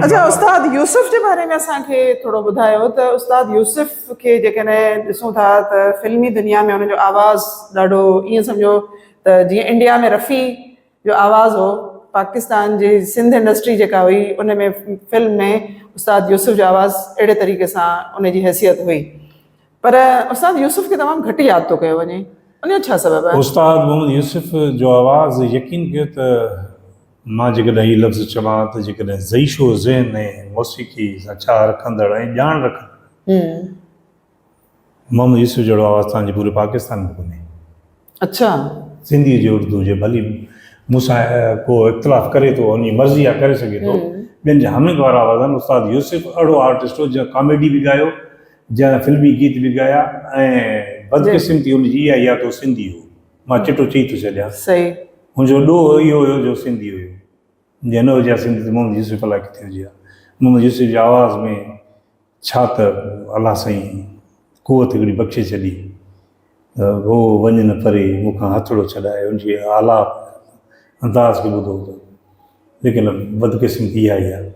اڇا استاد يوسف جي باري ۾ اسان کي ٿورو ٻڌايو ته استاد يوسف کي جيڪڏهن ڏسون ٿا ته فلمي دنيا ۾ ان جو آواز ڏاڍو ائين سمجهو ته جيئن انڊيا ۾ رفيع جو آواز هو پاڪستان جي سنڌ انڊسٽري جيڪا هئي ان ۾ فلم ۾ استاد يوسف جو آواز اهڙي طريقي سان ان جي حيثيت هئي پر استاد يوسف کي تمام گهٽ ياد ٿو ڪيو وڃي ان جو ڇا سبب آهي؟ استاد محمد يوسف جو آواز يقين ڪيو ته مان جيڪڏهن هي لفظ چوان ته جيڪڏهن ضعيفو ذهن ۽ موسيقي سان چاهه رکندڙ ۽ ڄاڻ رکندڙ محمد يوسف جهڙو آواز توهان جي پوري پاڪستان ۾ ڪونهي. اڇا. سنڌي هجي اردو هجي ڀلي مون سان ڪو اختلاف ڪري ٿو ان جي مرضي آهي ڪري سگهي ٿو ٻين جا همنگ وارا آواز آهن استاد يوسف اهڙو آرٽسٽ هو جنهن ڪاميڊي به ڳايو جنهن فلمي گيت به ڳايا ۽ بدقسمتي هن جي اها ئي آهي ته هو سنڌي هو. مان چٽو چئي ٿو ڇڏيان. صحيح. هن جو ڏوهه اهو هيو جو سنڌي هيو. جي نه هجي ها سنڌي ته محمد يوسف الائي ڪٿي هجي ها. محمد يوسف جي آواز ۾ ڇا ته الله سائين قوت هڪڙي بخشي ڇڏي ته هو وڃ نه پري مون کان هٿڙو ڇڏائي هن جي آلاپ انداز کي ٻڌو ته ليڪن بدقسمتي اها ئي آهي.